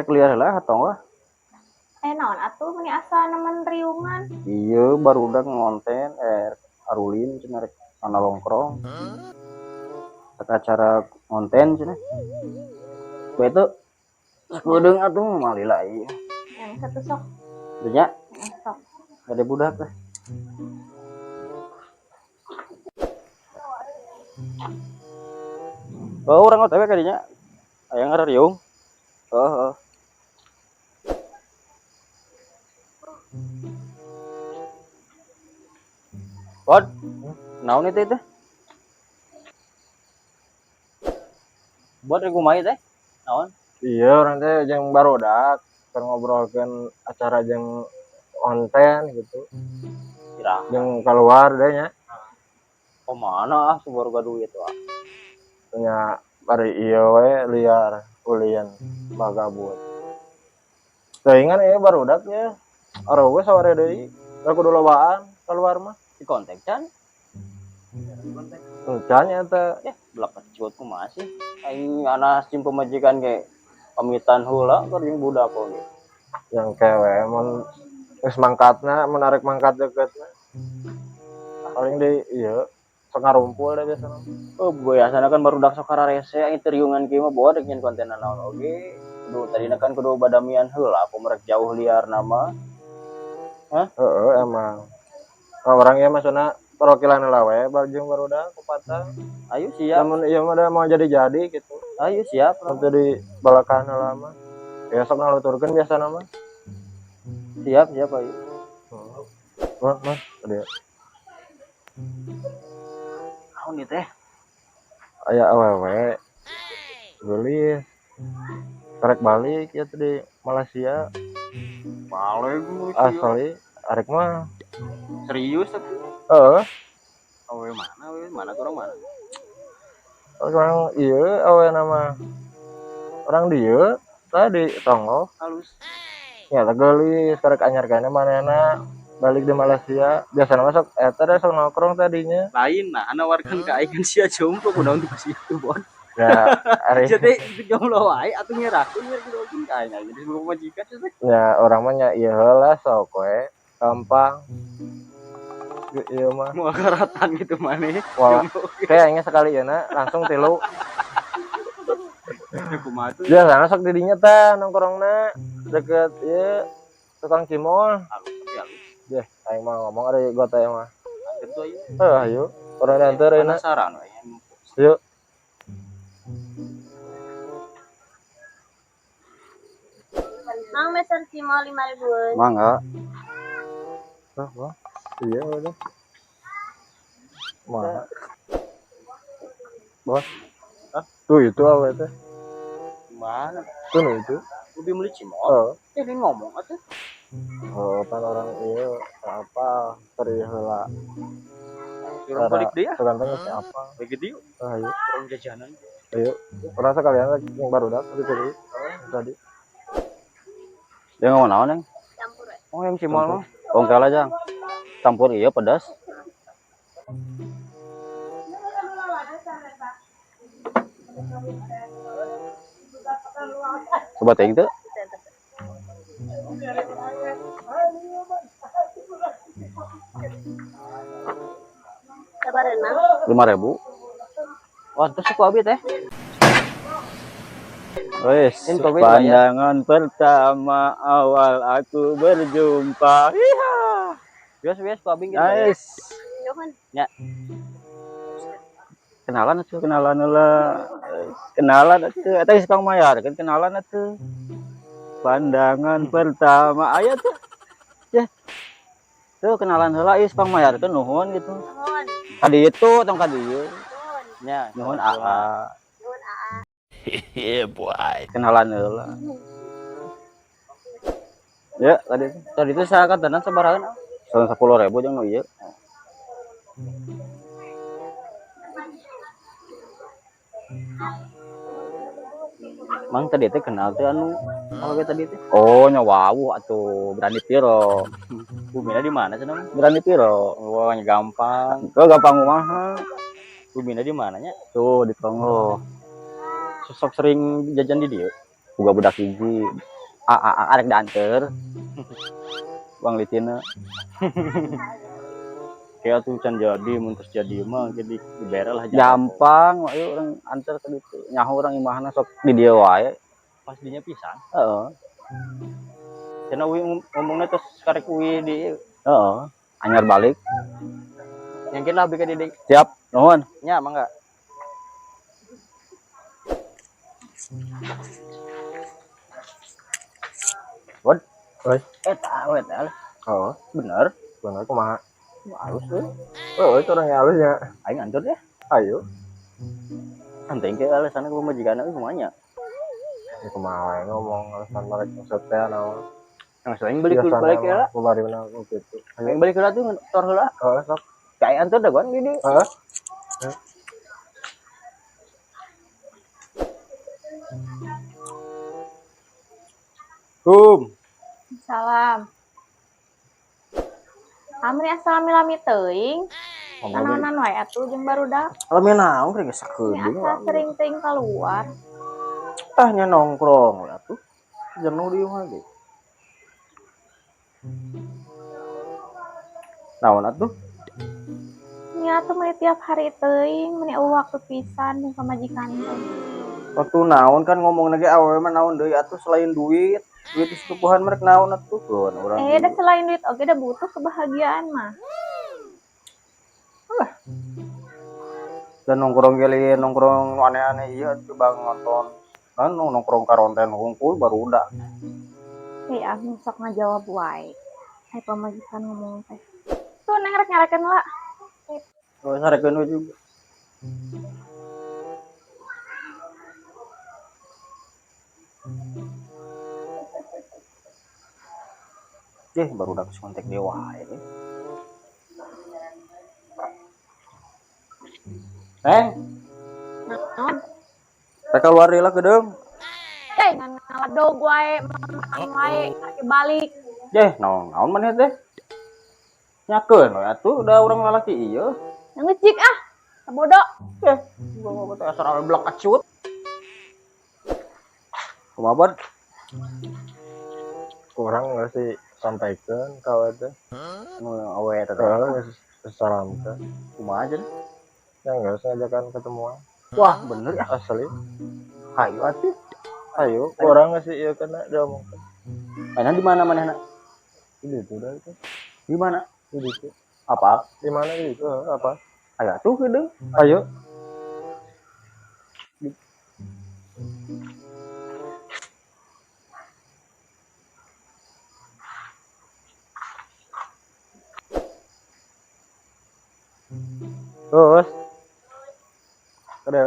Rek liar lah atau enggak? Eh, naon atuh meni asa nemen riungan? Iya, barudak ngonten arulin cenah rek kana longkrong. Rek acara konten cenah. Bae teu sakedeung atuh malila ieu. Yang satu sok. Nya, Sok. Gade budak teh. Oh, urang OTW ka dinya. Aya ngarariung. Oh, oh. Bod, naon itu teh? Bod rek kumaha teh? Naon? Iya, urang teh jeung barudak keur ngobrolkeun acara jeung konten gitu. Iraha. Jeung keluar deh nya. Kemana ah sebaruga duit ah. Nya bari ieu we liar ulin bagabut. Teuingan ieu barudak nya. Arowe sore deui. Da kudu lobaan keluar mah. Di kontak can? Encan nya teh. Ya, belak kecut kumaha sih? Aing anas jeung pamajikan ge pamitan heula keur jeung budak oge. Yang kewe mun geus mangkatna, mun arek mangkat deketna. Paling di ieu sok ngarumpul deh biasana. Oh, biasana kan barudak sok kararese aing teu riungan kieu mah boa rek nyeun kontenan naon oge. Kudu tadina kan kudu badamian heula aku merek jauh liar nama. Hah? Heeh, emang. Nah, orang ieu maksudna perwakilan heula we bal jeung barudak kupatang. Ayo siap. Lamun ieu mah da mau jadi-jadi gitu. Ayo siap. Mun teu di balakan heula mah. Ya sok ngaluturkeun biasana mah. Siap, siap ayo. Wah, mah, dia. Naon ieu teh? Aya awewe. Geulis. Karek balik ya teh di Malaysia. Balik Malaysia. Asli, arek mah. Serius atuh? Heeh. Awewe mana? Awewe mana tuh orang mana? Orang ieu awewe nama orang dieu tadi tonggoh. Halus. Ya teh geulis karek anyar kana manehna balik di Malaysia. Biasana mah sok eta deh sok nongkrong tadinya. Lain nah, ana warkan ka aing kan sia jomblo kunaon tuh ka situ, Bon. Ya, ari. Jadi jomblo wae atuh nyerakeun nya kudu ka aing jadi sebelum pamajikan sia teh. Ya orang mah nya ieu heula sok we gampang. Ieu mah. Mau karatan gitu maneh. Wah, Jomblo. Kayaknya sekali ieu na langsung tilu. Ya kumaha tuh? Biasana sok didinya teh nongkrongna deket ieu tukang cimol. Halus tapi halus. Yeh, aing mah ngomong ari gua teh mah. Tentu ayo. Heuh, ayo. Urang nanti ayeuna. Penasaran we. Yuk. Mang meser cimol 5.000. Mangga. Hah, wah. Iya udah. Mana? Bos. Hah? Tuh itu apa teh? Mana? Tuh nu itu. Lebih beli cimol. Oh. Ini ngomong atuh. Oh, kan orang ieu apa teri heula. Urang balik deui ah. Tergantung geus apa. Baik gitu yuk. Ah, ayo. Urang jajanan. Ayo. Urang sekalian lagi yang baru datang tadi tadi. Tadi. Dia ngomong naon, Neng? Campur we. Oh, yang cimol mah. Ongkel aja. Campur iya pedas. Coba teh itu. Sabar, Mang. 5.000. Wah, terus ku abi teh. Wes, Ini kopi itu, ya? pandangan pertama awal aku berjumpa. Iha. Bias, bias, ku abi gitu. Nice. Nuhun. Ya. Kenalan atuh, kenalan lah. Kenalan atuh. Eta geus pang mayar kan kenalan atuh. Pandangan pertama aya tuh. Ya. Tuh kenalan heula ieu pang mayarkeun nuhun gitu. Nuhun. Ka dieu tuh tong ka dieu. Nuhun. Ya, Nuhun aa. Nuhun aa. Yeah, boy. Kenalan heula. Ya, tadi tuh. Tadi itu saya katakan sabaraha? 110.000 jeung nu ieu. Mang tadi teh kenal teh anu awewe tadi teh. Oh, nya wawuh atuh, berani piro. Bumina di mana cenah? Berani piro? Wah, nya gampang. Kok gampang kumaha? Bumina di mana nya? Tuh di Tonggoh. Sosok sering jajan di dieu. Boga budak hiji. Arek dianter. Bang litina. Kayak tuh can jadi mun terus jadi mah jadi dibere lah. Gampang, ayo urang anter ke ditu. Nyaho urang imahna sok di dieu wae. Pas dinya pisan. Heeh. Cenah uwi ngomongna terus karek uwi di Heeh. Anyar balik. Yang lah abdi ka dieu. Siap, nuhun. Nya mangga. Wad, Oi. eta we teh. Oh, Bener. bener kumaha? Halus euy. Oh, itu orang halus ya. Aing antur deh. Ayo. Santai ke alasanna ku pamajikanna euy kumaha nya. Ya kumaha wae ngomong alasan balik maksud teh naon. Yang sering balik balik heula. Bari mana gitu. Ayo. Aing balik heula tuh tor heula. Oh, sok. Kayak antur dah gua di dieu. Heeh. Kum. Salam. Amri asa lami-lami teuing. Nanaonan wae atuh jeung barudak. Lami naon rek Ini sakedeung. asa sering teuing keluar. Ah nya nongkrong atuh. Jenuh di imah ge. Naon atuh? Nya atuh meuni tiap hari teuing, meuni eueuh waktu pisan jeung pamajikan teh. Waktu naon kan ngomong ge awewe mah naon deui atuh selain duit. Duit sepupuhan merek naon atuh keun urang. Eh, da selain duit oge da butuh kebahagiaan mah. Dan nongkrong ge nongkrong nu aneh-aneh ieu atuh bang nonton. Kan nongkrong karonten hungkul barudak. Hei, ah sok ngajawab wae. Ai pamajikan ngomong teh. Tuh neng rek nyalakeun lah. Oh, sarekeun we juga. Jeh, barudak geus kontak deui wae nih. Neng, Naon? rek keluar deui lah kedeung. Eh, ngan ngaladog wae, makan wae, karek balik. Jeh, naon naon maneh teh? Nyakeun we atuh da urang lalaki ieu. Ngecik ah, bodoh. Eh, gua teh asal awe blak kecut. Kumaha, Bud? Kurang nggak sih sampaikan ka teh. Nu awe eta teh. Heeh, geus salam teh. Kumaha aja deh. Ya nggak usah ngajakan ketemuan. Wah, bener ya. Asli. Hayu atuh. Ayo, kurang nggak sih ieu kena diomongkeun. Mana di mana manehna? Di ditu dah itu. Di mana? Di ditu. Apa? Di mana di ditu? Apa? Ayo atuh kedeung. Ayo. Terus ada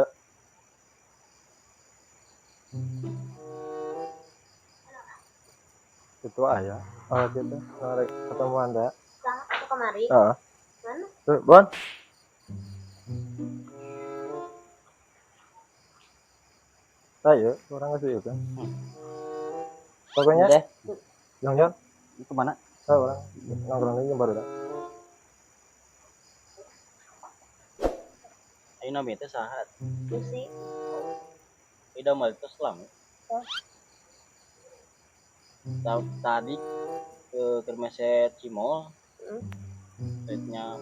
itu aja. Oh gitu, narik ketemuan dah. Kemari. Heeh. Mana? Tuh, Bon. Ayo, orang ngasih itu. Pokoknya, Deh, Jong Jon, itu mana? oh, orang nongkrong ini baru dah. Ayo nami teh saha? Lucy. Ida mah teh selam. Tadi ke kermeset Cimol. Tehnya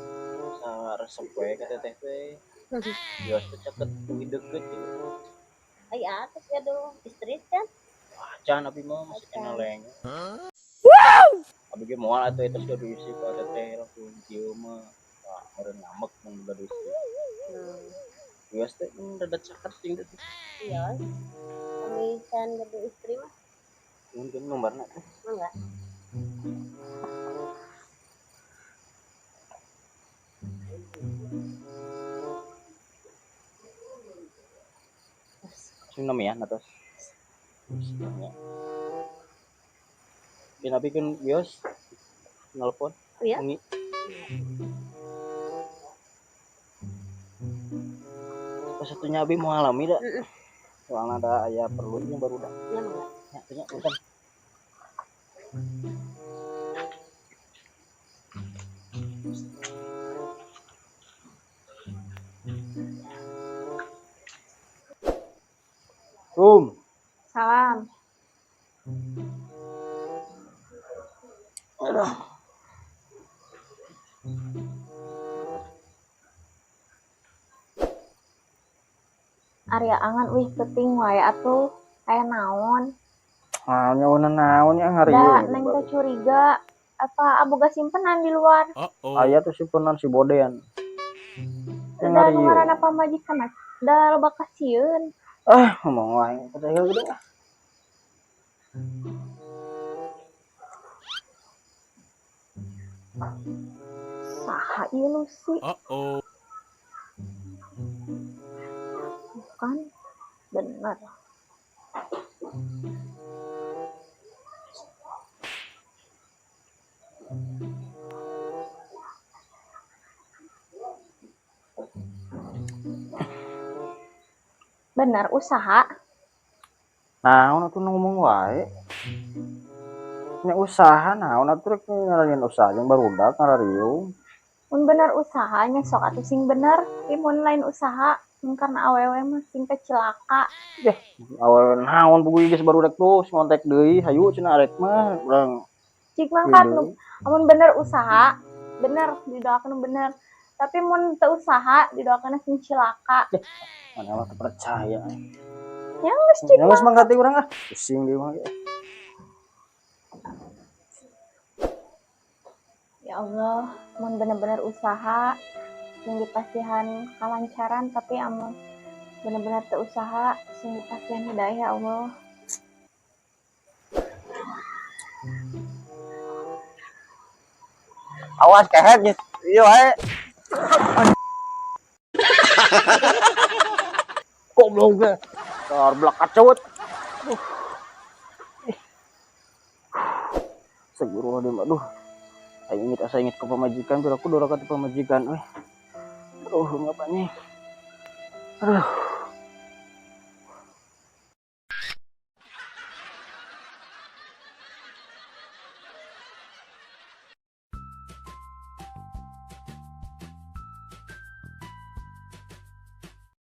sa resep we ka teteh teh. Bios teh caket uwi deket gitu. Ay, atas ya dulu istri kan? Acan abi mah masih kena leng. Abi ge moal atuh eta sudah diisi ka teteh langsung kieu mah. Wah, meureun ngamek mun udah diisi. Bios teh rada caket ting teh. Iya. Kami can gede istri mah. Mungkin nomorna teh. Enggak. Sing nami ya natos. Ya. Bin abi kan bios nelpon. Iya. Wengi. Pas satunya abi mau alami dah. Soalnya ada aya perlu yang baru dah. Iya, enggak. Ya, punya punten. Kum, Salam. Arya angan wih penting wae atuh. Aya naon? Ah, nyauna naon nya Da ngariung. neng teh curiga apa aboga simpenan di luar. Aya tuh simpenan si Bodean. Nya Da nu ngariung. ngaranna pamajikan mah da loba kasieun. Ah, ngomong wae. Percaya gede ah. Saha ieu Lucy? Bukan. Bener. Bener usaha. Naon atuh nu ngomong wae. Nya usaha naon atuh rek ngaranin usaha jeung barudak ngarariung. Mun bener usahanya sok atuh sing bener, tapi mun lain usaha mun karena awewe mah sing teh cilaka. Awewe naon puguh geus barudak tuh ngontek deui hayu cenah arek mah urang. Cik mangkat nu amun bener usaha, bener didoakeun bener. Tapi mun teu usaha didoakeun sing cilaka. Mana mah teu percaya. Ya geus cik Ya geus mangkat deui urang ah. Pusing deui mah. Ya Allah, mun bener-bener usaha sing dipasihan kalancaran, tapi amun bener-bener teu usaha sing dipasihan hidayah ya Allah. Awas kehet geus. Ieu wae. Goblok ge. Tar belak kacawet. Astagfirullahaladzim, aduh. Aing inget asa inget ke pamajikan, biar aku doraka ke pamajikan euy. Aduh, ngapa nih? Aduh.